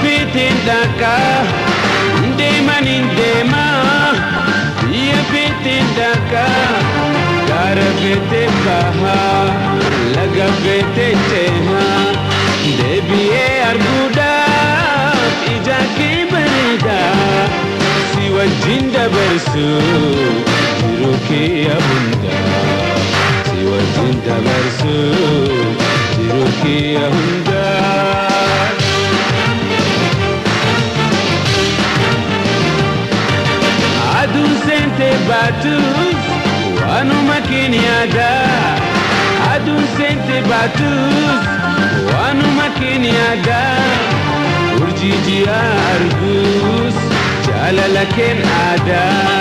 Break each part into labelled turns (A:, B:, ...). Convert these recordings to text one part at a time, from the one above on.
A: Feeteen dhaqa, deeman deema. Biyya feeteen dhaqa, gaara feetee baha, laga feetee ceha. Deebi'ee arguudhaaf ija kee bareeda. Si wajjin dabarsu jiruu kee hunda. Si wajjin dabarsu jiruu kee hunda. Aduun seentee baatus waanuma keen yaada. Aduun seentee baatus waanuma keen yaada. Urjii ji'a arguus jaalala keen aadaa.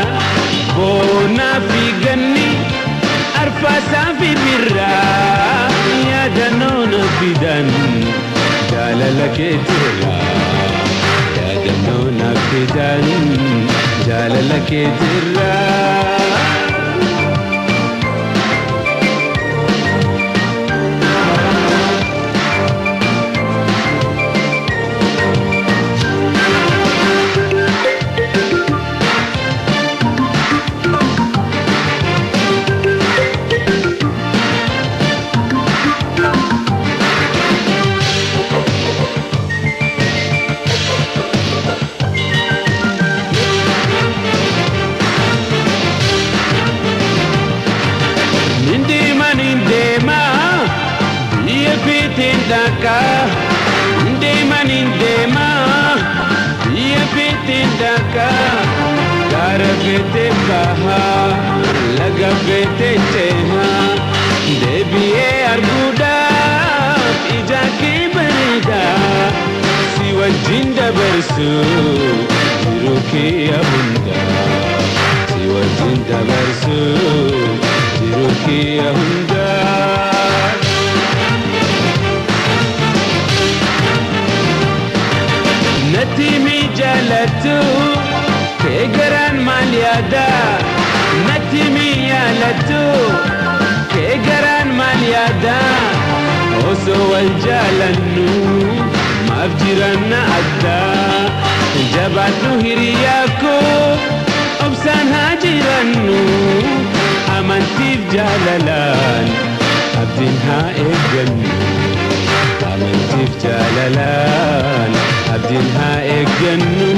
A: Boonaa fi ganni arfaasaa fi birraa yaadannoo na fidan jaalala keetirraa. Yaadannoo na fidan jaalala keetirraa. Ndeema ndeema biyya feeteen dhaqa. Ndeema ndeema biyya feeteen dhaqa. Gaara feetee baha, laga feetee ceha. Deebi'ee arguudhaaf ija kee bareeda. Si wajjin dabarsu jiruu kee hunda. Si wajjin dabarsu jiruu kee hunda. Natti mi jaalattu kee garaan maal yaada? Natti mi yaalattu kee garaan maal yaada? Osoo wal jaalannu maaf jiranna addaa? Jabaadhu hiriyaa koo, obsaan haa jirannu. Amantiif jaalalaan abdiin haa eeggannu. Amantiif jaalalaan abdiin haa eeggannu.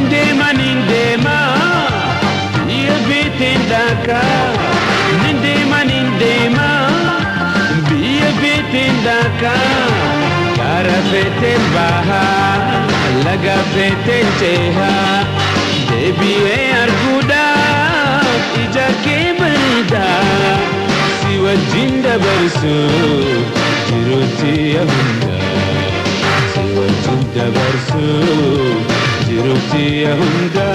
A: Ndeema ndeema biyya feeteen dhaqa. Ndeema ndeema biyya feeteen dhaqa. Gaara feeteen baha, laga feeteen ceha. Deebi'ee arguudhaaf ija kee bareeda. Si wajjin dabarsu jiruutti hunda. Si wajjin dabarsu jiruutti hunda.